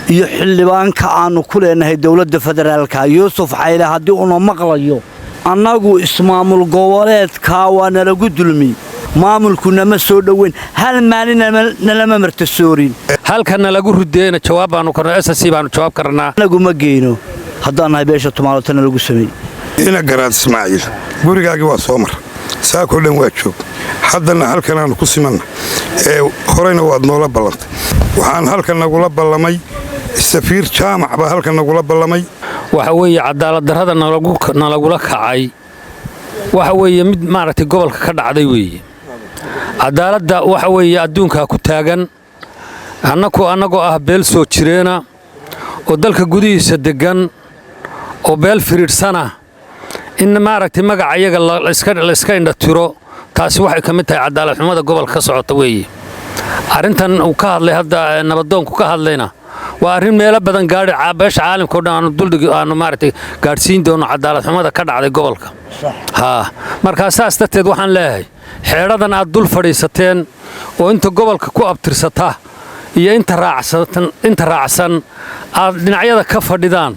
Iyo xildhibaanka aannu ku leenahay dowladda federaalka, Yuusuf Xayle, haddii uuna maqlayo, annagu ismaamul goboleedkaa waa nalagu dulmi. Maamulku nama soo dhoweyn, hal maalin nalama martasoorin. Halkanna lagu rudeena jawaab baanu karno, SSC baanu jawaab karnaa. Annagu ma geyno haddaan nahay beesha Tumaalotana lagu sameeyey. Ina Garaad Ismaaciil, gurigaagii waa soo mar, saakoo dhan waa joog, haddana halkanaannu ku simanna. Ee horeyna waad noola ballantay. Waxaan halkan nagula ballamay safiir Jaamac baa halkan nagula ballamay. Waxa weeye cadaaladdarrada nalagula kacay waxa weeye mid maaragtay gobolka ka dhacday weeye. Cadaaladda waxa weeye adduunkaa ku taagan. Annaku annagoo ah beel soo jireena oo dalka gudihiisa deggan oo beel firiidhsana, in maaragtay magaca iyaga layska indha tiro, taasi waxay ka mid tahay cadaaladxumada gobolka ka socota weeye. Arrintan uu ka hadlay hadda nabadoonku ka hadlayna waa arrin meelo badan gaadhi, beesha caalamka o dhan aanu duldhigi, aanu maaragtay gaadhsiin doono cadaaladxumada ka dhacday gobolka. Haa, markaa saas darteed waxaan leeyahay xeedhadan aad dul fadhiisateen oo inta gobolka ku abtirsata iyo inta raacsan aad dhinacyada ka fadhidaan,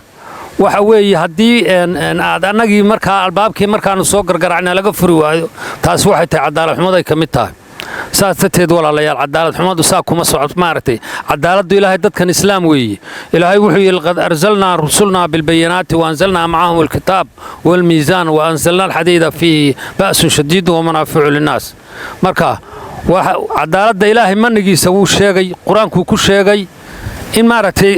waxa weeye haddii aad annagii markaa albaabkii markaannu soo gargaracna laga furi waayo, taasi waxay tahay cadaaladxumaday ka mid tahay. Saas darteed, walaalayaal, cadaalad xumadu saa kuma socot. Maaragtay, cadaaladdu Ilaahay dadkan Islaam weeye. Ilaahay wuxuu yidhi: "Qad arsalnaa rusulnaa bilbayinaati wa anzalnaa macahum alkitaab walmiisaan wa anzalnaa alxadiida fiihi ba'sun shadiidun wamanaaficu linnaas." Marka cadaaladda Ilaahay manigiisa wuu sheegay, Qur-aankuu ku sheegay in maaragtay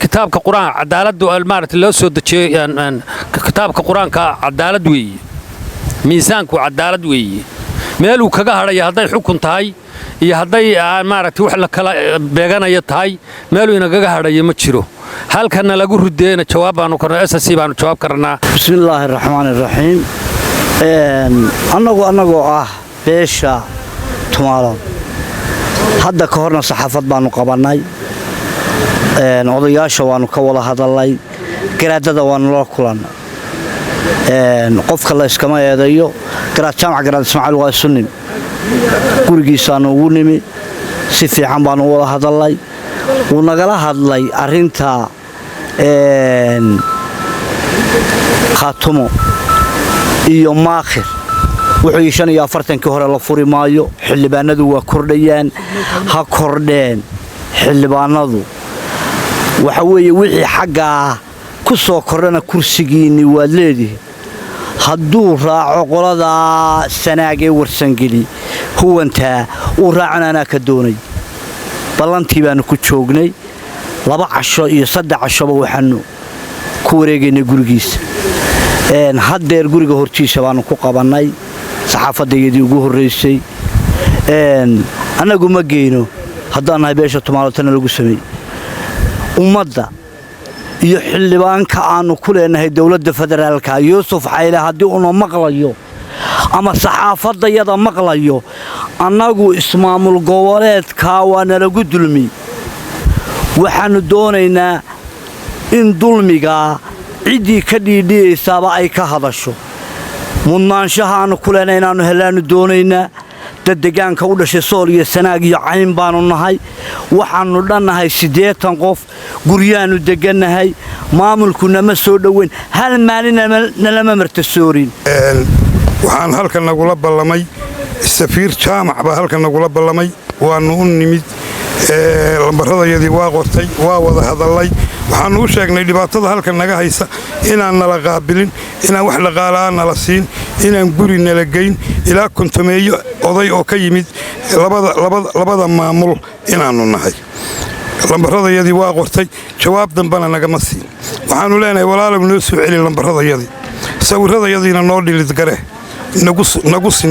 kitaabka Qur-aanka cadaaladdu maaragtay loo soo dejiyey. Kitaabka Qur-aanka cadaalad weeye, miisaanku cadaalad weeye. Meeluu kaga hadhaya hadday xukun tahay iyo hadday maaragtay wax la kala beeganaya tahay, meeluu inagaga hadhaya ma jiro. Halkanna lagu rudeena jawaab baanu karno, SSC baanu jawaab karnaa. Bismillaahi raxmaani raxiim. Annagu annagoo ah beesha Tumaalood, hadda ka horna saxaafad baannu qabannay, odayaasha waannu ka wada hadalnay, garaadada waannu la kulannay. Qofka la iskama eedeeyo. Garaad Jaamac Garaad Ismaaciil waa isu nimi, gurigiisaannu ugu nimi, si fiican baannu u wada hadalnay. Wuu nagala hadlay arrinta Khaatumo iyo Maakhir. Wuxuu yii 45-kii hore la furi maayo, xildhibaanadu waa kordhayaan. Ha kordheen xildhibaanadu, waxa weeye wixii xaggaa ku soo kordhana kursigiinni waad leedihi. Hadduu raaco qoladaa Sanaag ee Warsangeli huwantaa uu raacana, anaa ka doonay. Ballantii baannu ku joognay 2 casho iyo 3 cashoba waxaannu ku wareegaynay gurigiisa. Haddeer guriga hortiisa baannu ku qabannay saxaafadda iyadii ugu horraysay. Annagu ma geyno haddaan nahay beesha Tumaalotana lagu sameeyey. Ummadda iyo xildhibaanka aannu ku leenahay dowladda federaalka, Yuusuf Xayle, haddii uuna maqlayo ama saxaafadayada maqlayo, annagu ismaamul goboleedkaa waa nalagu dulmi. Waxaannu doonaynaa in dulmigaa ciddii ka dhiidhiyaysaaba ay ka hadasho. Mudnaanshaha aannu ku leenahay inaannu hellaannu doonaynaa. Dad degaanka u dhashay Sool iyo Sanaag iyo Cayn baannu nahay. Waxaannu dhannahay 80 qof, guryaannu deggannahay. Maamulku nama soo dhoweyn, hal maalin nalama martasoorin. Waxaan halkan nagula ballamay safiir Jaamac baa halkan nagula ballamay. Waannu u nimid, lambaradayadii waa qortay, waa wada hadallay. Waxaannu u sheegnay dhibaatada halkan naga haysa, inaan nala qaabilin, inaan wax dhaqaalaa nala siin, inaan guri nala geyn, ilaa kontomeeyo oday oo ka yimid labada maamul inaannu nahay. Lambaradayadii waa qortay, jawaab dambana nagama siin. Waxaannu leenahay, walaalow, noo soo celi lambaradayadii, sawirradayadiina noo dhilidgare, nagu sin,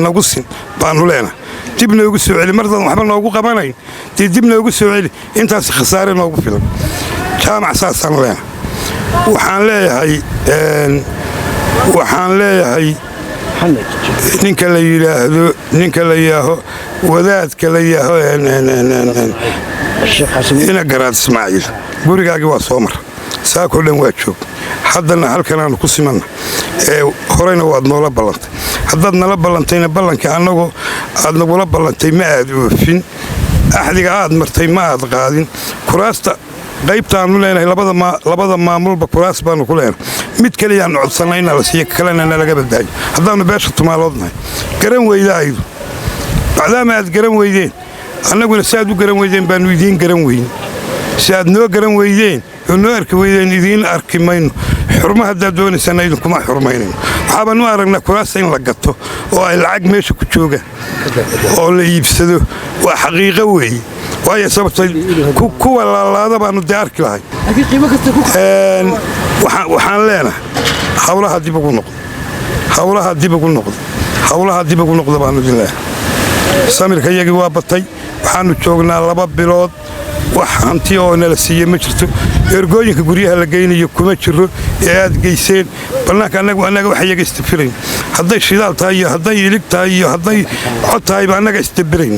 nagu sin baannu leenahay. Dib noogu soo celi mardaan waxba noogu qabanayn, dee dib noogu soo celi, intaas khasaare noogu filan. Jaamac saasaan leenahay. Waxaan leeyahay ninka la yidhaahdo, ninka la yidhaaho, wadaadka la yidhaaho Ina Garaad Ismaaciil, gurigaagii waa soo mar, saakoo dhan waa joog, haddana halkanaannu ku simanna. Ee horeyna waad noola ballantay. Haddaad nala ballantayna, ballankii annagoo aad nagula ballantay ma aad oofin, axdiga aad martay ma aad qaadin. Kuraasta Qaybtaannu leenahay labada maamulba kuraas baannu ku leenahay. Mid keliyaannu codsannay inaa la siiyo, kalena nalaga badbaayo. Haddaannu beesha Tumaaloodnahay, garan weyda aydu bacdaama aad garan weydeen, annaguna si aad u garan weydeen baannu idiin garan weyn. Si aad noo garan weydeen oo noo arki weydeen, idiin arki mayno. Xurmo haddaad doonaysana, idinkuma xurmaynayno. Waxaabaan u aragnaa kuraasta in la gato oo ay lacag meesha ku joogaan oo la iibsado. Waa xaqiiqo weeye, waayo sababtay kuwa laalaada baannu dee arki lahay. Waxaan leenahay hawlaha dib ugu noqdo, hawlaha dib ugu noqdo, hawlaha dib ugu noqdo baannu idin leenahay. Samirka iyagii waa batay. Waxaannu joognaa 2 bilood, wax hanti oo nala siiye ma jirto. Ergooyinka guryaha la geynayo kuma jiro ee aad geyseen bannaanka. Annaga wax iyaga istabirayn, hadday shidaal tahay iyo hadday ilig tahay iyo hadday cod tahayba, annaga istabirayn.